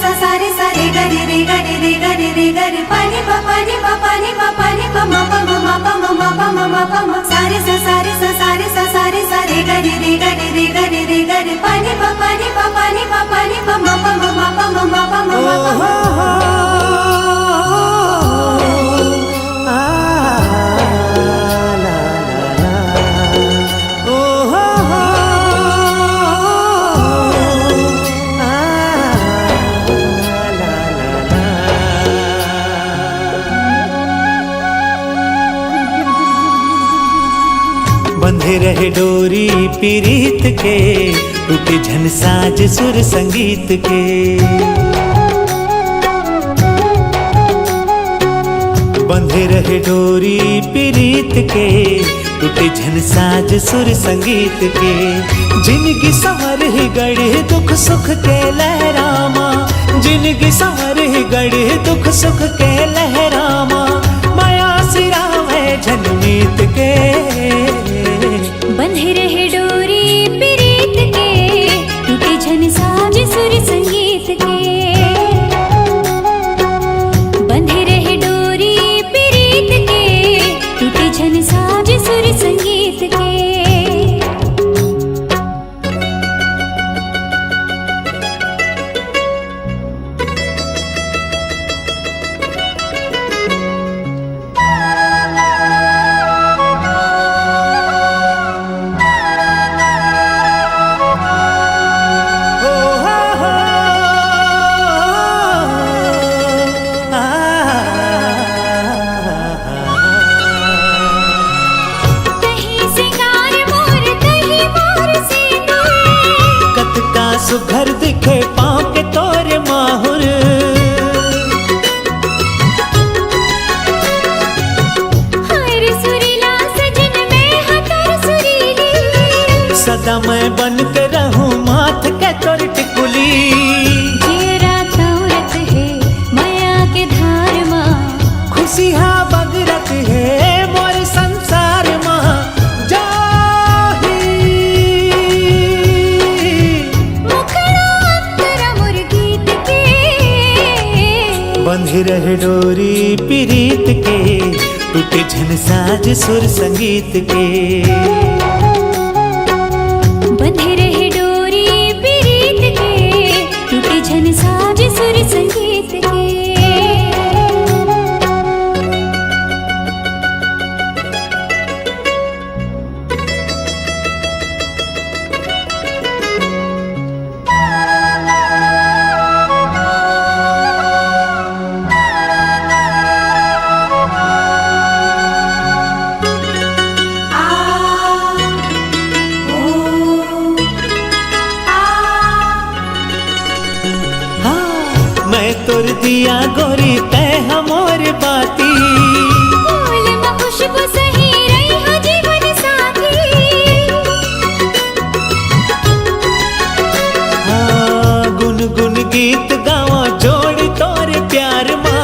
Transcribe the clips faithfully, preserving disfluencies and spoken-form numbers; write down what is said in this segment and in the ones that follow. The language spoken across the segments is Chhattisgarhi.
सा सा रे सा रे ग रे रे ग रे रे ग रे रे ग रे पा नी पा पा नी पा पा नी पा पा नी पा मा पा मा मा पा मा मा पा मा मा पा मा। सा रे सा सा रे सा सा रे सा सा रे सा रे ग रे रे ग रे रे ग रे रे ग रे पा नी पा पा नी पा पा नी पा पा नी पा मा पा मा मा पा मा मा पा मा मा पा मा। बंधे रहे डोरी पीरीत के, टूटे झन साज सुर संगीत के। बंधे रहे डोरी पीरीत के, टूटे झन साज सुर संगीत के। जिनगी संवर ही गढ़े दुख सुख के लहरामा, जिनगी संवर ही गढ़े दुख सुख के लहरामा, मया सिरावे झन मीत के। बंधे रहे डोरी पीरीत के, टूटे झन साज सुर संगीत के। बंधे रहे डोरी पीरीत के, टूटे झन साज सुर संगीत के। कहीं सिंगार मोर, कहीं मोर सिंदूर। कतका सुघर दिखे पाँव के तोर माहुर। हाय रे सुरीला सजन, मैं हा तोर सुरीली। सदा मैं बन के रहूं माथ के तोर टिकुली। जेरा तौरत हे मया के धार मा। खुशी हा बगरत हे मोर संसार मा। जाही मुखड़ा अंतरा मोर गीत के। बंधे रहे डोरी पीरीत के, टूटे झन साज सुर संगीत के। बंधे रहे डोरी पीरीत के, टूटे झन साज सुर संगीत के। हाँ, मैं तोर दिया गोरी, तै हा मोर बाती। फूल म खुशबू सही रही हो जीवन साथी। हाँ, गुनगुन गीत गावा जोड़ी तोर प्यार मा।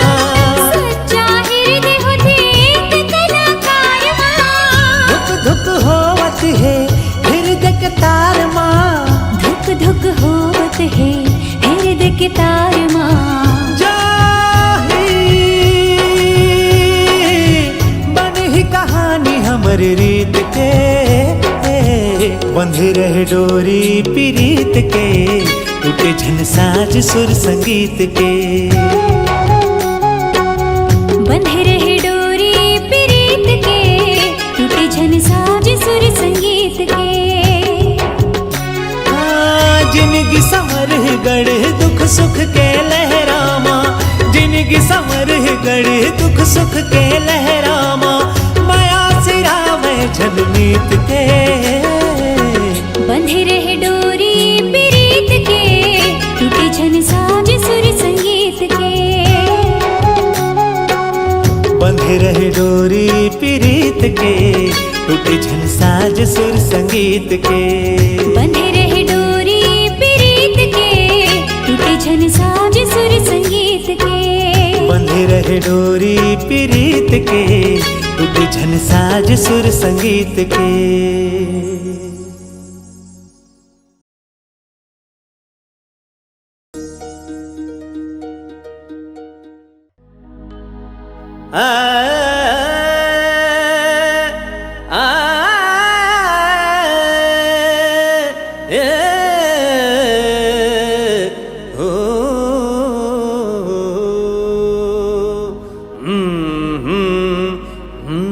सच्चा हृदय होथे एक कलाकार मा। धुक धुक होवत हे हृदय के तार मा। धुक धुक होवत हे हृदय के तार मा। जाही बन ही कहानी हमर रीत के। बंधे रहे डोरी पीरीत के, टूटे झन साज सुर संगीत के। बंधे रहे डोरी पीरीत के, टूटे झन साज सुर संगीत के। हाँ, जिनगी संवर गढ़े दुख सुख के लहरामा। जिनगी संवर गढ़े दुख सुख के लहरामा। मया सिरावे झन मीत के। बंधे रहे डोरी पीरीत के, टूटे झन साज सुर संगीत के। बंधे रहे डोरी पीरीत के, टूटे झन साज सुर संगीत के। बंधे रहे डोरी पीरीत के, टूटे झन साज सुर संगीत के। बंधे रहे डोरी पीरीत के, टूटे झन साज सुर संगीत के। आ, आ, ए, ओ, हम्म, हम्म, हम्म।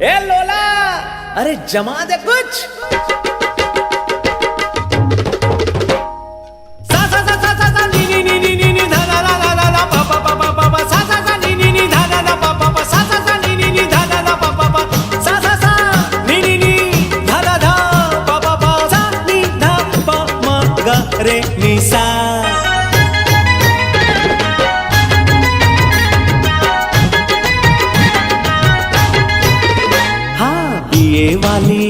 ए लोला, अरे जमा दे कुछ। सा सा सा सा सा सा, नी नी नी नी नी नी, धा धा धा धा धा धा, पा पा पा पा पा पा, सा सा सा, नी नी नी, धा धा धा, पा पा पा, सा सा सा, नी नी नी, धा धा धा, पा पा पा, सा सा सा, नी नी नी, धा धा धा, पा पा पा, सा नी धा, पा मा गा रे नी सा। हाँ, बीए वाली,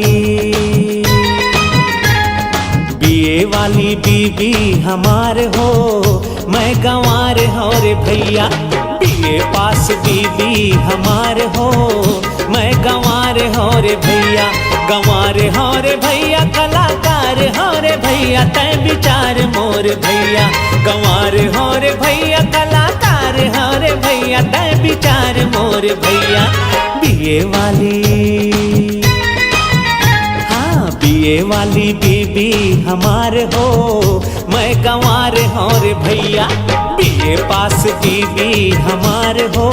बीए वाली बीबी हमार हो, मैं गंवार हौं रे भैया। बीए पास बीबी हमार हो, मैं गंवार हौं रे भैया। गंवार हौं रे भैया, कलाकार हौं रे भैया, तैं विचार मोर भैया। गंवार हौं रे भैया, कलाकार हौं रे भैया, तैं विचार मोर भैया। बीए वाली, हाँ, बीए वाली बीबी हमार हो, मैं गंवार हौं रे भैया। बीए पास बीबी हमार हो,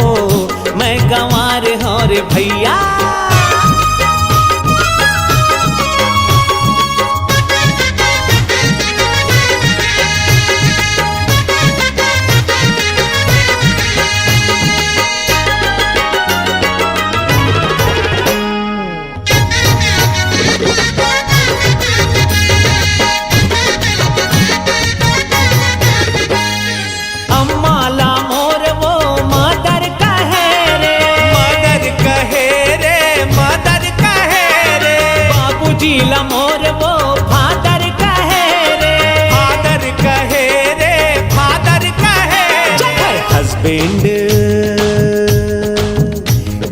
मैं गंवार हौं रे भैया। अम्मा ला मोर वो mother कहे रे, mother कहे रे, mother कहे रे। बाबूजी ला मोर वो father कहे रे, father कहे रे, father कहे रे। जखर husband,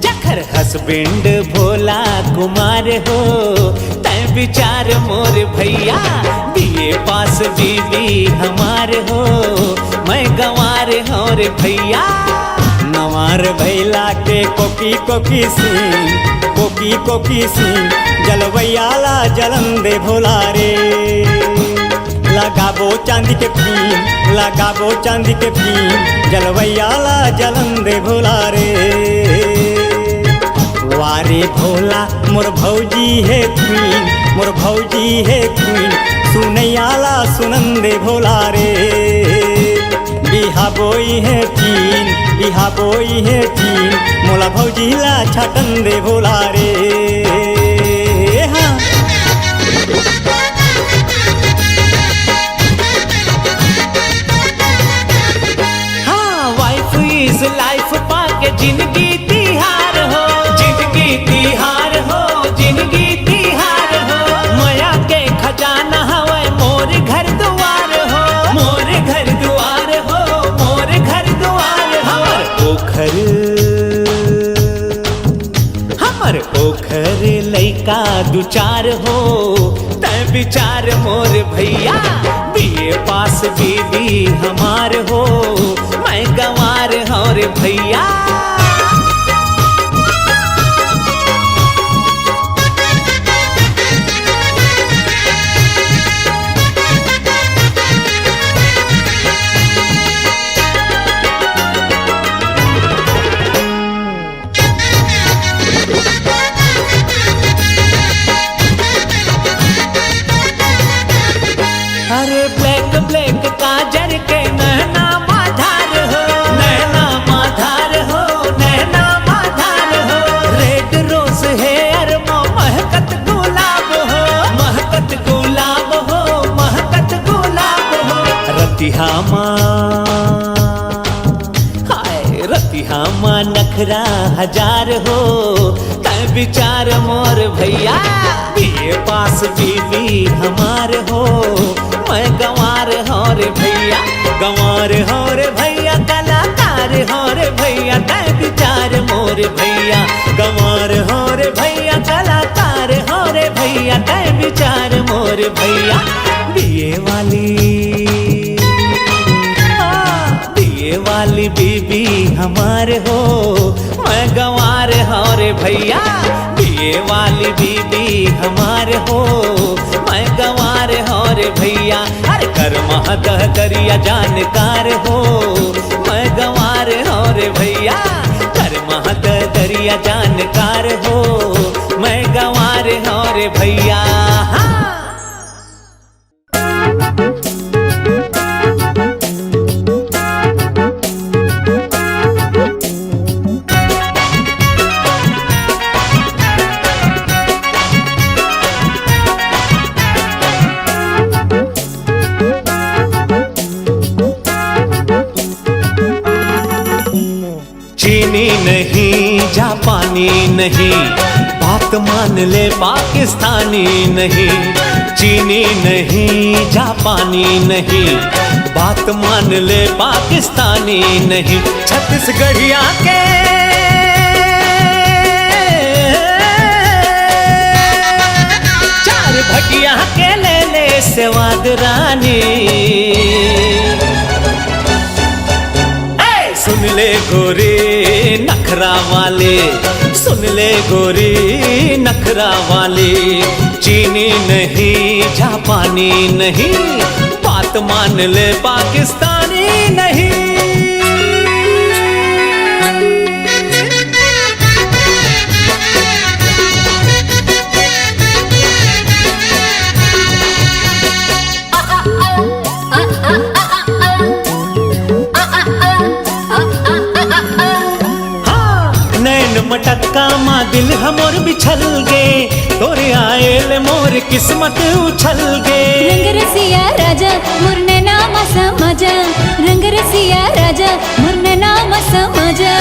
जखर husband भोला कुमार हो, तैं विचार मोर भैया। बीए पास बीबी हमार हो, मैं गंवार हौं रे भैया। नवार भैला के कोकी कोकी सिंह, कोकी कोकी सिंह, जलवैया ला जलन दे भोला रे। लगाबो चांदी के फिन, लगाबो चांदी के फिन, जलवैया ला जलन दे भोला रे। वारे भोला मोर भौजी हे queen, मोर भौजी हे queen, सुनैया ला सुनन दे भोला रे। बिहा बोई हे चीन, बिहा बोई हे चीन, मोला भौजी ला छाटन दे भोला रे। हाँ। हाँ, wife is life पाके जिंदगी तिहार हो, जिंदगी तिहार हो, जिंदगी तिहार हो। मया के खजाना हवय मोर घर दुआर हो, मोर घर दुआर हो, मोर घर दुआर हो। हमर ओखर, हमर ओखर लइका दू चार हो, तैं विचार मोर भैया। बीए पास बीबी हमार हो, मैं गंवार हौं रे भैया। अरे black black काजर के नैना माधार हो, नैना माधार हो, नैना माधार हो। Red rose hair मा महकत गुलाब हो, महकत गुलाब हो, महकत गुलाब हो। रतिहा मा, हाय, रतिहा मा नखरा हजार हो, तैं विचार मोर भैया। बीए पास बीबी हमार हो, मैं गंवार हौं रे भैया। गंवार हौं रे भैया, कलाकार हौं रे भैया, तैं विचार मोर भैया। गंवार हौं रे भैया, कलाकार हौं रे भैया, तैं विचार मोर भैया। बीए वाली, हाँ, बीए वाली बीबी हमार अरे हो, मैं गंवार हौं रे भैया, बीए वाली बीबी हमार हो। मैं गंवार हौं रे भैया, अरे कर महत दरिया जानकार हो। मैं गंवार हौं रे भैया, कर महत दरिया जानकार हो। मैं गंवार हौं रे भैया। हाँ। चीनी नहीं, जापानी नहीं, बात मान ले पाकिस्तानी नहीं। चीनी नहीं, जापानी नहीं, बात मान ले पाकिस्तानी नहीं। छत्तीसगढ़िया के चार भटिया के ले ले स्वाद रानी। ए, सुन ले गोरी नखरा वाली, सुन ले गोरी नखरा वाली। चीनी नहीं, जापानी नहीं, बात मान ले पाकिस्तानी नहीं। हाँ, नैन मटक्का मा दिल हमर बिछल गे, तोरे आए ले मोर किस्मत उछल गे। रंग रसिया राजा मोर नैना मा समा जा, रंग रसिया राजा मोर नैना मा समा जा।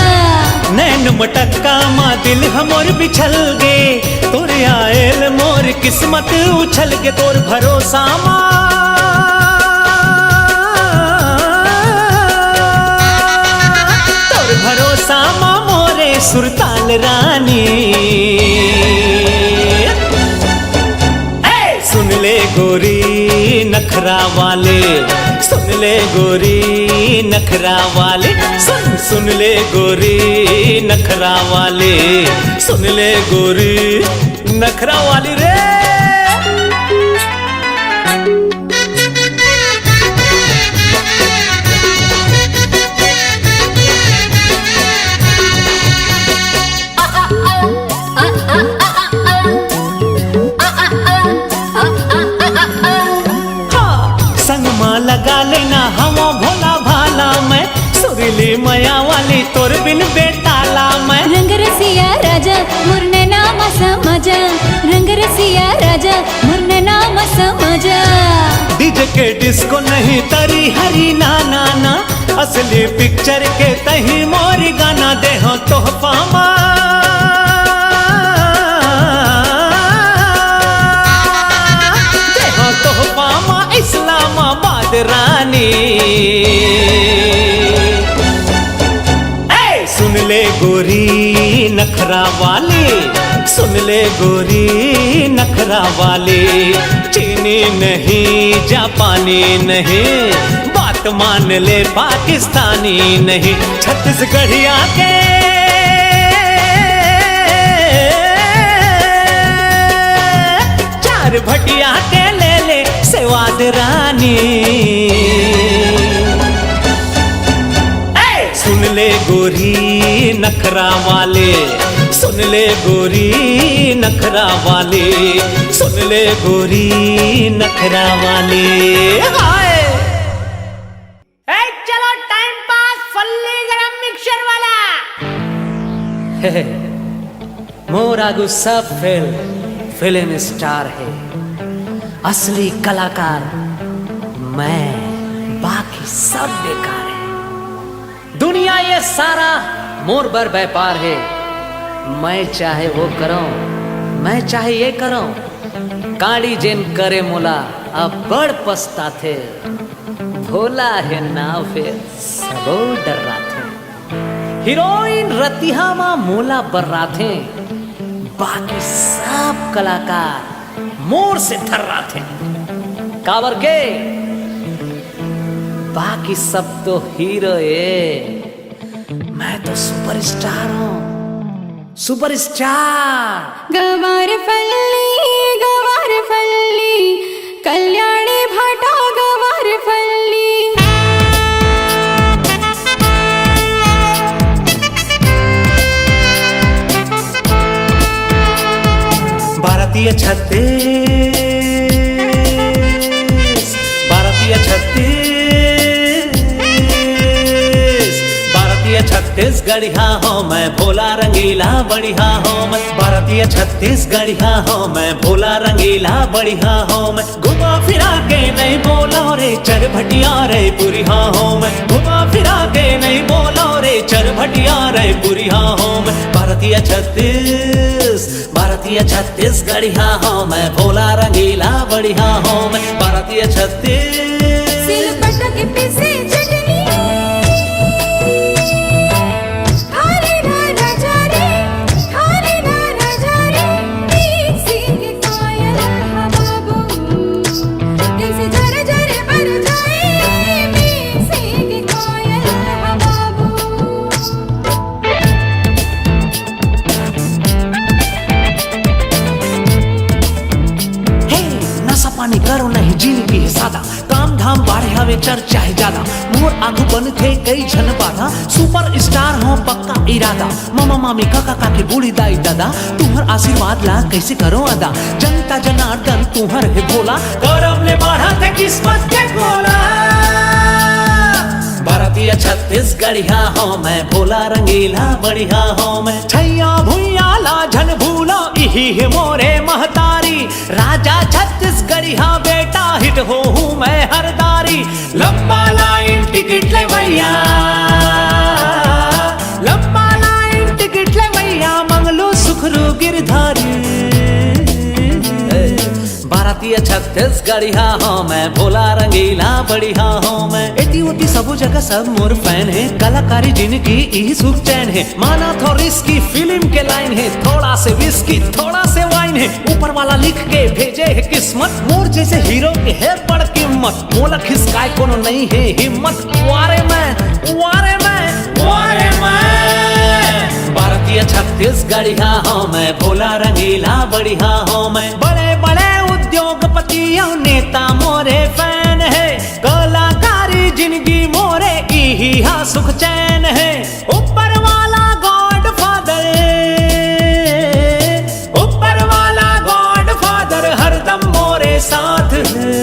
नैन मटक्का मा दिल हमर बिछल गे, तोरे आए ले मोर किस्मत उछल गे। तोर भरोसा मा, तोर भरोसा मा मोरे सुरताल रानी। ए, सुन ले गोरी नखरा वाले, सुन ले गोरी नखरा वाले, सुन, सुन ले गोरी नखरा वाले, सुन ले गोरी नखरा वाली रे। हाँ, संग मा लगा लेना हवा भोला भाला मैं, सुरीली मया वाली तोर बिन बेताला मैं। रंग रसिया राजा मोर नैना मा समा जा, रंग रसिया राजा मोर नैना मा समा जा। डीजे के डिस्को नहीं तरी हरी ना ना ना, असली पिक्चर के तही मोर गाना देहौं तोहफा मा। देहौं तोहफा मा इस्लामाबाद रानी। ए, सुन ले गोरी नखरा वाली, सुन ले गोरी नखरा वाली। चीनी नहीं, जापानी नहीं, बात मान ले पाकिस्तानी नहीं। छत्तीसगढ़िया के चार भटिया के ले ले स्वाद रानी। ए, सुन ले गोरी नखरा वाले, सुन ले गोरी नखरा वाले, सुन ले गोरी नखरा वाले। हाय। ए, चलो टाइम पास, फल्ली गरम मिक्सचर वाला। हे, हे, मोर आगू सब फेल, फिल्म स्टार हे, असली कलाकार मैं, बाकी सब बेकार हे। दुनिया ये सारा मोर बर व्यापार हे, मैं चाहे वो करौं, मैं चाहे ये करौं, काड़ी जेन करे मोला अब्बड़ पछताथे। भोला हे नाव फेर सबो डर्राथे। हीरोइन रतिहा मा मोला बर्राथे, बाकी सब कलाकार मोर से थर्राथे। काबर के बाकी सब तो हीरो ए, मैं तो सुपरस्टार हूँ, सुपरस्टार। गवार फल्ली, गवार फल्ली, कल्याणी भाटा गवार फल्ली। भारतीय छत्तीस, भारतीय छत्तीस, भारतीय छत्तीसगढ़िया हो मैं, भोला रंगीला बढ़िया हो मैं। भारतीय छत्तीसगढ़िया हो मैं, भोला रंगीला बढ़िया हो मैं। घुमा फिरा के नहीं बोलो रे चरभटिया रे पुरिया हो मैं। घुमा फिरा के नहीं बोलो रे चरभटिया रे पुरिया हो मैं। भारतीय छत्तीस, भारतीय छत्तीसगढ़िया हो मैं, भोला रंगीला बढ़िया हो मैं। भारतीय छत्तीस। सिलबट्टा के पीसे चटनी। खाली ना राजा रे, खाली ना राजा रे, एक सिंह कोयल हा बाबू। कैसे जरे जरे बर जाए, एक सिंह कोयल हा बाबू। हे, नशा पानी करो नहीं, जिंदगी है सादा। काम धाम बाढ़े हवे, चर्चा है ज्यादा। मोर आगू बनथे कई झन बाधा। सुपरस्टार हो पक्का इरादा। मामा मामी काका काकी बूढ़ी दाई दादा, तुम्हर आशीर्वाद ला कैसे करो अदा। जनता जनार्दन तुम्हर है भोला, करम ले बाढ़ा थे किस्मत के गोला। भारतीय छत्तीसगढ़िया हो मैं, भोला रंगीला बढ़िया हो मैं। छैया भुइया ला झन भूलो, इही है मोरे महतारी। राजा छत्तीसगढ़िया बेटा, हिट हो हूँ मैं हर दारी। लंबा लाइन टिकट ले भैया, लंबा लाइन टिकट ले भैया, मंगलू सुखरू गिरधारी। भारतीय छत्तीसगढ़िया हो मैं, भोला रंगीला बढ़िया हो मैं। एती ओती सबो जगह सब मोर फैन है, कलाकारी जिंदगी इही सुख चैन है। माना थो रिस्की फिल्म के लाइन है, थोड़ा से विस्की थोड़ा से वाइन है। ऊपर वाला लिख के भेजे है किस्मत, मोर जैसे हीरो के है बड़ कीमत। मोला खिसकाए कोनो नहीं है हिम्मत। वारे मैं, वारे मैं, वारे मैं। भारतीय छत्तीसगढ़िया हो मैं, भोला रंगीला बढ़िया हो मैं। बड़े बड़े उद्योगपति अउ नेता मोरे फैन है। कलाकारी जिंदगी मोरे इही हा सुख चैन है। ऊपर वाला गॉडफादर, ऊपर वाला गॉडफादर हरदम मोरे साथ है।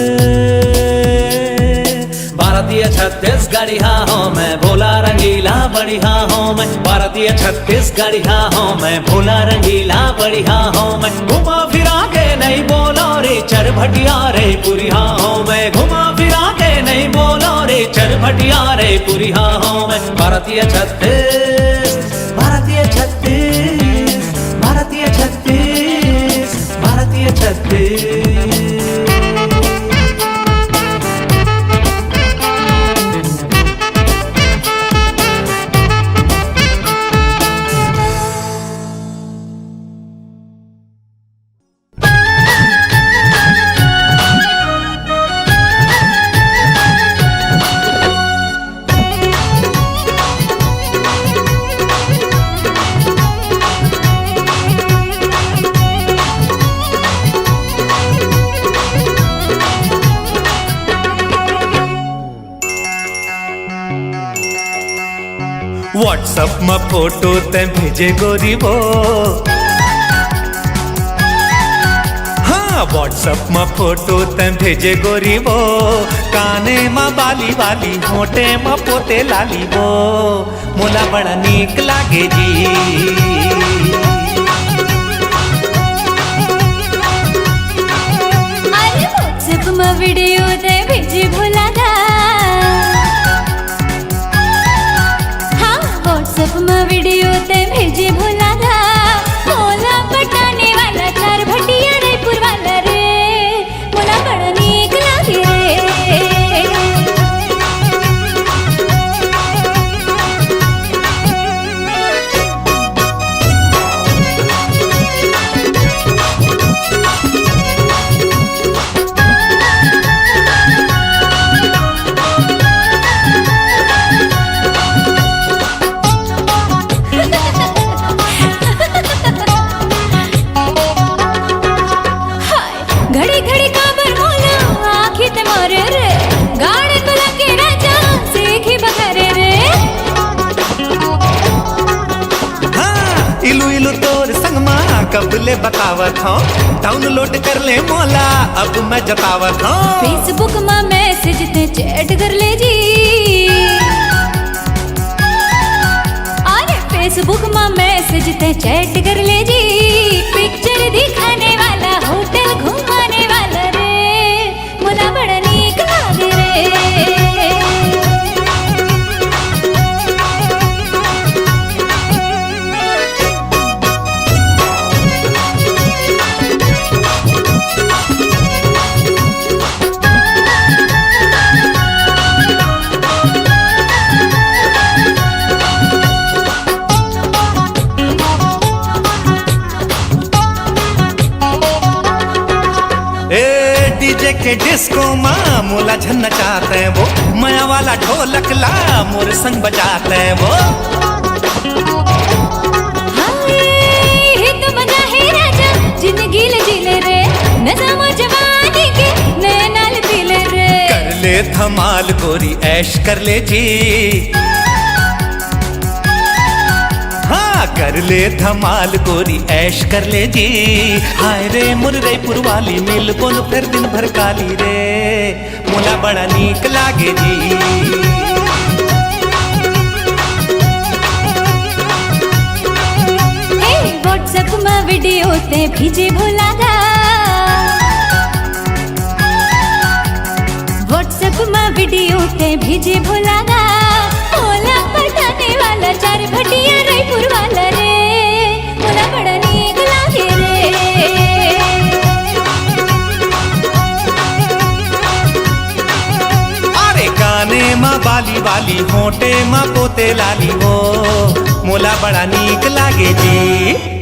भारतीय छत्तीसगढ़िया हो मैं, भोला रंगीला बढ़िया हो मैं। भारतीय छत्तीसगढ़िया हो मैं, भोला रंगीला बढ़िया हो मैं। घुमा फिरा के नहीं बोलो रे चरभटिया रे पुरिया हो मैं। घुमा फिरा के नहीं बोलो रे चरभटिया रे पुरिया हो मैं। भारतीय छत्तीस, भारतीय छत्तीस, भारतीय छत्तीस, भारतीय छत्तीस। WhatsApp म फोटो तैं भेजे गोरी वो। हाँ, WhatsApp म फोटो तैं भेजे गोरी वो। काने म बाली वाली, होंठे म पोते लाली वो। मोला बड़ा नीक लागे जी। अरे WhatsApp म वीडियो तैं भेजे भोला दा। हाँ, WhatsApp म वीडियो तैं भेजे भोला दा। मोला पटाने वाला चार भटिया रायपुर वाला रे, मोला बड़ा नीक लागे रे। घड़ी घड़ी काबर मोला आँखी ते मारे रे, गाड़ी बुला के राजा सीखी बघारे रे। हाँ, इलू इलू तोर संग मा कब ले बतावत हूँ, डाउनलोड कर ले मोला अब मैं जतावत हूँ। Facebook मा मैसेज ते चैट कर ले जी, अरे Facebook मा मैसेज ते चैट कर ले जी, पिक्चर दिखाने वाला, होटल घुमाने वाला रे, मोला बड़ा नीक लागे रे। ए डीजे के डिस्को मा मोला झन नचाते वो, मया वाला ढोलक ला मोर संग बजाते वो। हाय, ये तो मजा है राजा, जिंदगी ले जी ले रे, नशा में जवानी के नैना ले पी ले रे। कर ले धमाल गोरी, ऐश कर ले जी। हाँ, कर ले धमाल गोरी, ऐश कर ले जी। हाय रे मोर रईपुर वाली, मिलबोन फेर दिन भर काली रे, मोला बड़ा नीक लागे जी। हे, WhatsApp मा वीडियो ते भेजे भोला गा, WhatsApp मा वीडियो ते भेजे भोला गा, मोला पटाने वाला चार भटिया रईपुर वाला रे, मोला बड़ा नीक लागे रे। अरे काने मा बाली वाली, होंठे मा पोते लाली हो, मोला बड़ा नीक लागे जी।